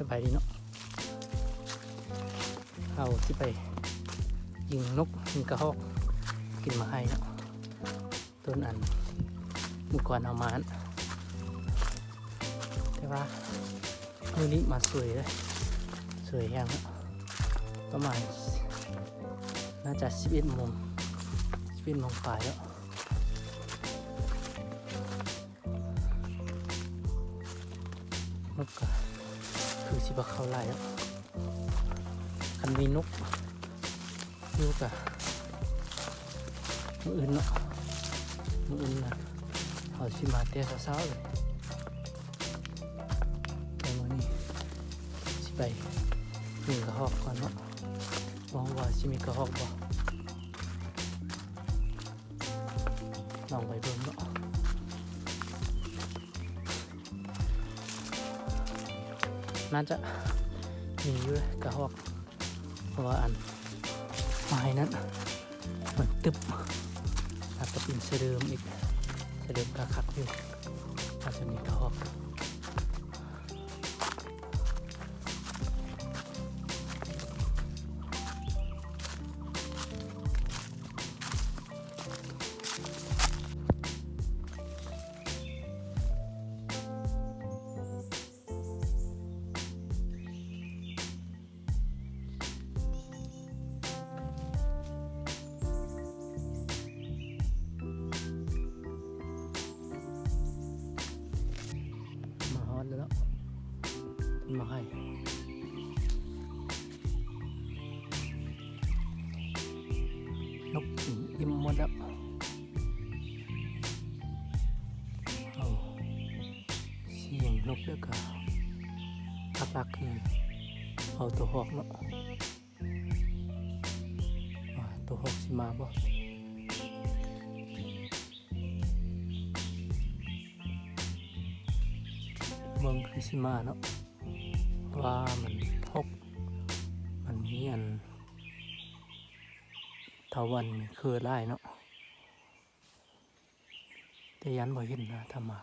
ສະບາຍດີເນາະ ເຮົາຊິໄປຍິງນົກຍິງກະຮອກກິນໝາກໄຮເນາະ. ຕົ້ນອັນມື້ກ່ອນເຮົາມາຫັ້ນ ແຕ່ວ່າມື້ນີ້ມາສວຍເລີຍ ສວຍແຮງເນາະ. ປະມານ ໜ້າຈະສິບເອັດໂມງ ສິບເອັດໂມງປາຍແລ້ວ. ນົກກະຄືຊິບໍ່ເຂົ້າຫຼາຍແລ້ວ. ຄັນມີນົກຢູ່ກະມື້ອື່ນເນາະ ມື້ອື່ນນະ ເຮົາຊິມາແຕ່ເຊົ້າໆເລີຍ. ແຕ່ມື້ນີ້ຊິໄປຍິງກະຮອກກ່ອນເນາະ ບໍ່ຮູ້ວ່າຊິມີກະຮອກບໍ່. ລອງໄປເບິ່ງເນາະ ໜ້າຈະມີຢູ່ເດ້ກະຮອກ ເພາະວ່າອັນໄມ້ນັ້ນມັນຕຶບ ອາດຈະເປັນສະເດີມອີກ ສະເດີມກະຄັກຢູ່ ອາດຈະມີກະຮອກ. ມາຮອດແລ້ວເນາະ ຕົ້ນໝາກໄຮ ນົກກິນອີ່ມໝົດແລ້ວ. ເອົາ ສຽງນົກ ແລ້ວກະຫຼັກໆຄືເອົາໂຕຮອກເນາະ ວ່າໂຕຮອກຊິມາບໍ່. ເບິ່ງຄືຊິມາເນາະ ເພາະວ່າມັນຮົກ ມັນມີອັນເຖົາວັນມີເຄືອຫຼາຍເນາະ ແຕ່ຢ້ານບໍ່ເຫັນນະ ຖ້າມາ.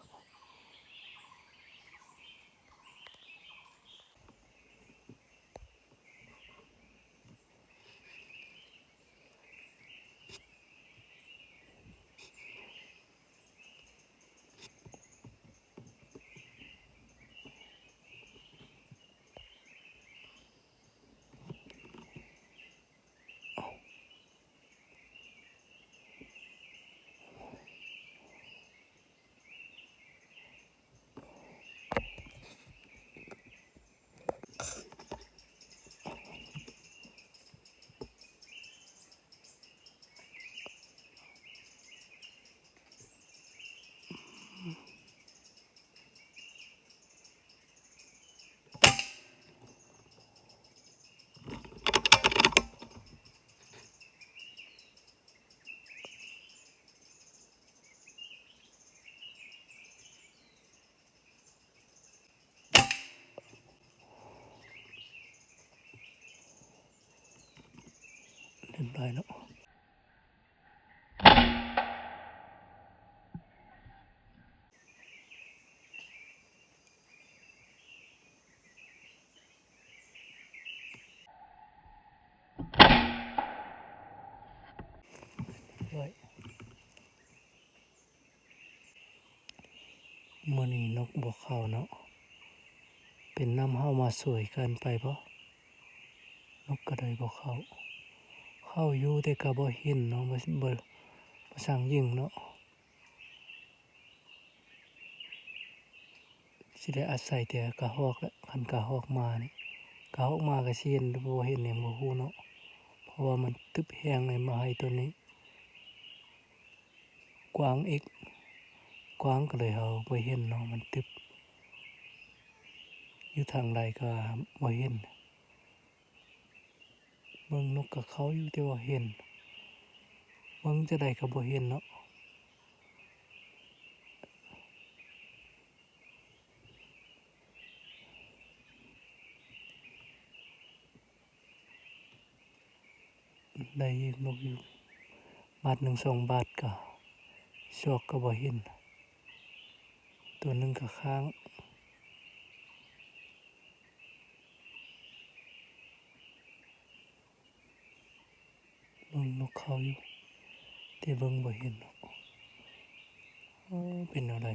ເປັນໄປເນາະ. ມື້ນີ້ນົກບໍ່ເຂົ້າເນາະ ເປັນນຳເຮົາມາສວຍເກີນໄປບໍ? ນົກກະເລີຍບໍ່ເຂົ້າ. ເຂົ້າຢູ່ແຕ່ກະບໍ່ເຫັນເນາະ ບໍ່ ບໍ່ ບໍ່ຊ່າງຍິງເນາະ. ຊິໄດ້ອາໄສແຕ່ກະຮອກແຫຼະ ຄັນກະຮອກມານີ້ ກະຮອກມາກະຊິເຫັນ ຫຼືບໍ່ເຫັນຍັງບໍ່ຮູ້ເນາະ ເພາະວ່າມັນຕຶບແຮງ ໄອ້ໝາກໄຮໂຕນີ້ ກວ້າງອີກ ກວ້າງກະເລີຍເຮົາບໍ່ເຫັນເນາະ ມັນຕຶບ ຢູ່ທາງໃດກະບໍ່ເຫັນ. ເບິ່ງນົກກະເຂົ້າຢູ່ ແຕ່ວ່າເຫັນ ເບິ່ງຈັ່ງໃດກະບໍ່ເຫັນເນາະ. ໄດ້ຍິງນົກຢູ່ບາດໜຶ່ງສອງບາດກະ ຊອກກະບໍ່ເຫັນ ໂຕໜຶ່ງກະຄ້າງ. ເບິ່ງນົກເຂົາຢູ່ ແຕ່ເບິ່ງບໍ່ເຫັນເນາະ. ໂອ້ ເປັນແນວໃດ?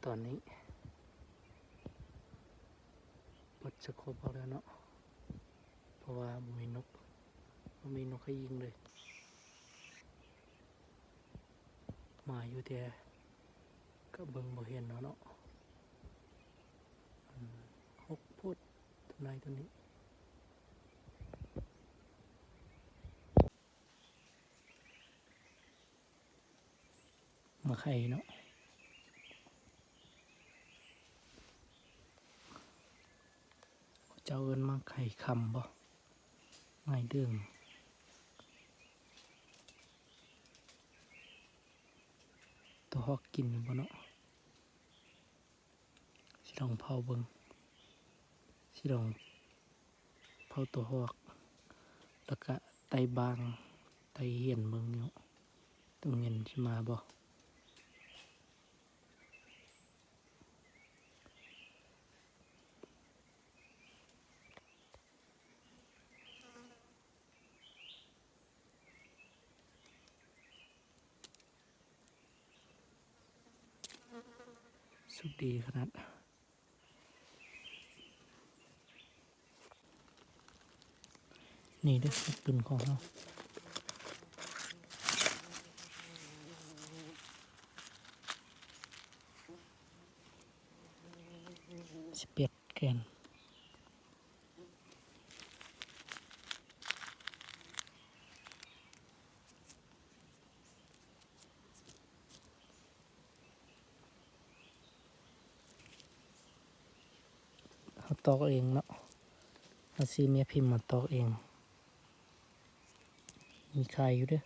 ຕອນນີ້ເບິດສະໂຄບອອກແລ້ວເນາະ ເພາະວ່າບໍ່ມີນົກ ບໍ່ມີນົກໃຫ້ຍິງເລີຍ. ມາຢູ່ແຕ່ກະເບິ່ງບໍ່ເຫັນເນາະ ເນາະ. ອືມ ຫົກໂພດ ໂຕໃດໂຕນີ້. ໝາກໄຂ່ເນາະ ເຂົາເຈົ້າເອີ້ນໝາກໄຂ່ຄຳບໍ ໝາກເດືອງ. ໂຕຮອກກິນຢູ່ບໍເນາະ? ຊິລອງເຜົາເບິ່ງ ຊິລອງເຜົາໂຕຮອກ ແລ້ວກະໄຕ່ບ້າງ ໄຕ່ຫຽນເບິ່ງຢູ່ ໂຕເຫງັນຊິມາບໍ່. ສຸກດີຂະໜາດ. ນີ້ເດີ ເຮັດຕຸ່ນຂອງເຮົາ ສິບແປດແກ່ນ. ເຮົາຕອກເອງເນາະ ເຮົາຊື້ແມ່ພິມມາຕອກເອງ ມີຂາຍຢູ່ເດີ.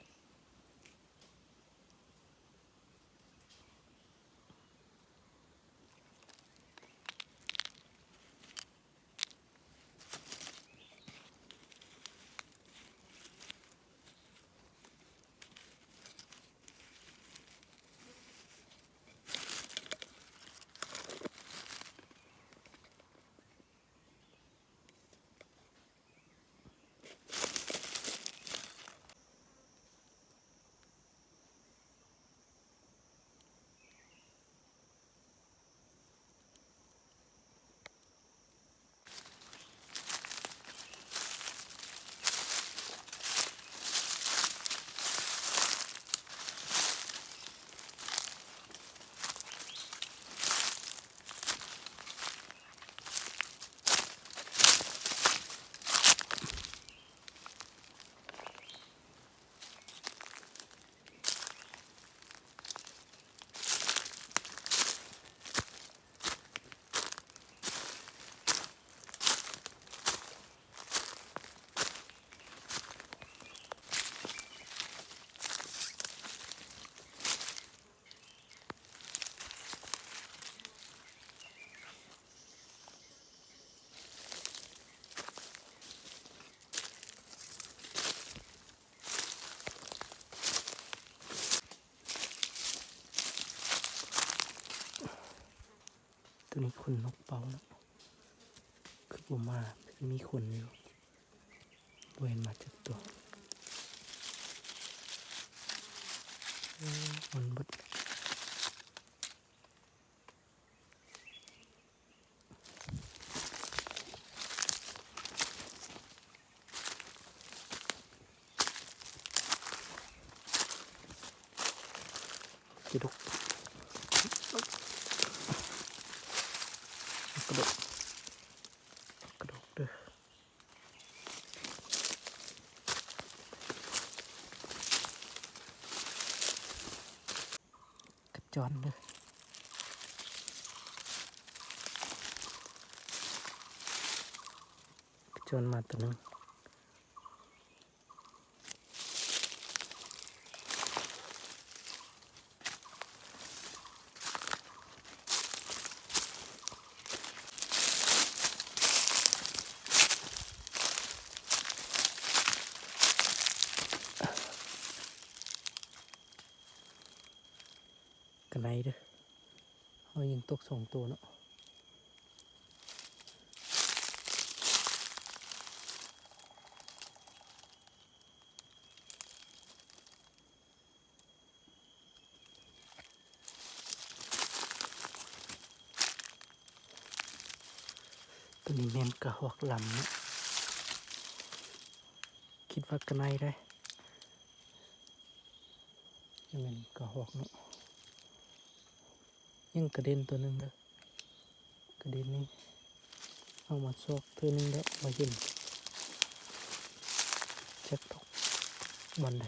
ໂຕນີ້ຂົນນົກເປົ້າເນາະ ຄືບໍ່ມາ ຄືມີຂົນຢູ່ ບໍ່ເຫັນມາຈັກໂຕ. ໂອ້ ມັນເບິດ. ຊິດຸກ ກະດົກ ກະດົກເດີ້. ກະຈອນເດີ້ ກະຈອນມາໂຕໜຶ່ງ. ກະໄນເດີ້ ເຮົາຍິງຕົກສອງໂຕເນາະ. ໂຕນີ້ແມ່ນກະຮອກລຳເນາະ ຄິດວ່າກະໄນໄດ໋ ຍັງແມ່ນກະຮອກເນາະ. ຍັງກະເດັນໂຕໜຶ່ງເດີ້ ກະເດັນນີ້ ເຮົາມາຊອກເທື່ອໜຶ່ງແລ້ວບໍ່ເຫັນ ຈັກຕົກບ່ອນໃດ.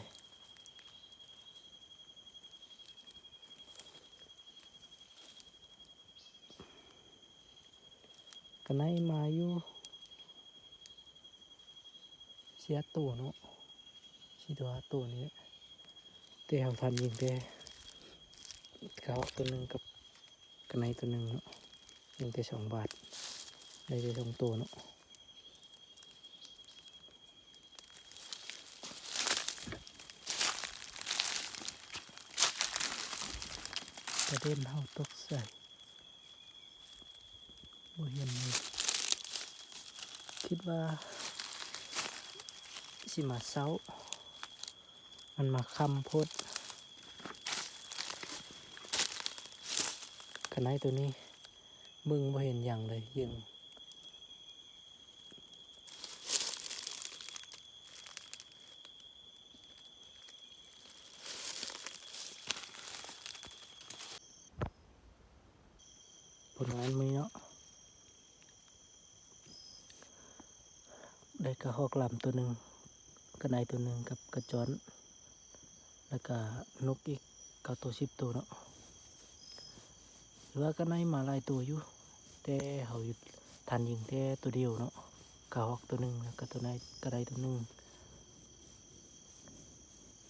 ກະໄນມາຢູ່ ສີ່ຫ້າໂຕເນາະ ສີ່ໂຕຫ້າໂຕນີ້ແຫຼະ ແຕ່ເຮົາທັນຍິງແຕ່ກະຮອກໂຕໜຶ່ງກັບກະໄນໂຕໜຶ່ງເນາະ ຍິງແຕ່ສອງບາດ ໄດ້ແຕ່ສອງໂຕເນາະ. ກະເດັນເຮົາຕົກໃສ່ ບໍ່ເຫັນເລີຍ ຄິດວ່າຊິມາເຊົ້າ ມັນມາຄ່ຳໂພດ. ກະໄນໂຕນີ້ເບິ່ງບໍ່ເຫັນຫຍັງເລີຍ ຍິງ ຜົນງານມື້ນີ້ເນາະ ໄດ້ກະຮອກລຳໂຕໜຶ່ງ ກະໄນໂຕໜຶ່ງກັບກະຈອນ ແລ້ວກະນົກອີກເກົ້າໂຕສິບໂຕເນາະ. ຖືວ່າກະໄນມາຫຼາຍໂຕຢູ່ ແຕ່ເຮົາທັນຍິງແຕ່ໂຕດຽວເນາະ ກະຮອກໂຕໜຶ່ງ ແລ້ວກະໂຕໄນ ກະໄນໂຕໜຶ່ງ.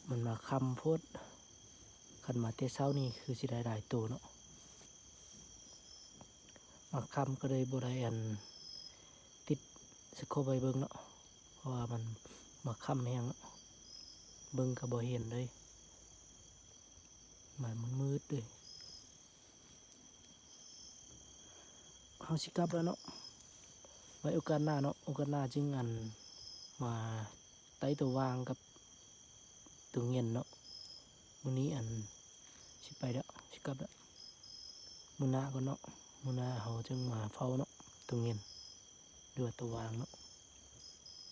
ມັນມາຄ່ຳໂພດ ຄັນມາແຕ່ເຊົ້ານີ້ຄືຊິໄດ້ຫຼາຍໂຕເນາະ. ມາຄ່ຳກະເລີຍບໍ່ໄດ້ອັນ ຕິດສະໂຄບໄວ້ເບິ່ງເນາະ ເພາະວ່າມັນມາຄ່ຳແຮງເນາະ ເບິ່ງກະບໍ່ເຫັນເລີຍ ມັນມືດໆເລີຍ. ເຮົາຊິກັບແລ້ວເນາະ ໄວ້ໂອກາດໜ້າເນາະ ໂອກາດໜ້າຈຶ່ງອັນ ມາໄຕ່ໂຕຫວ່າງກັບໂຕງຽນເນາະ. ມື້ນີ້ອັນ ຊິໄປແລ້ວ ຊິກັບແລ້ວ ມື້ໜ້າກ່ອນເນາະ. ມື້ໜ້າເຮົາຈຶ່ງມາເຝົ້າເນາະ ໂຕງຽນ ຫຼືວ່າໂຕຫວ່າງເນາະ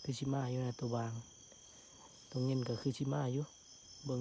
ຄືຊິມາຢູ່ນະ ໂຕຫວ່າງ ໂຕງຽນກະຄືຊິມາຢູ່ ເບິ່ງ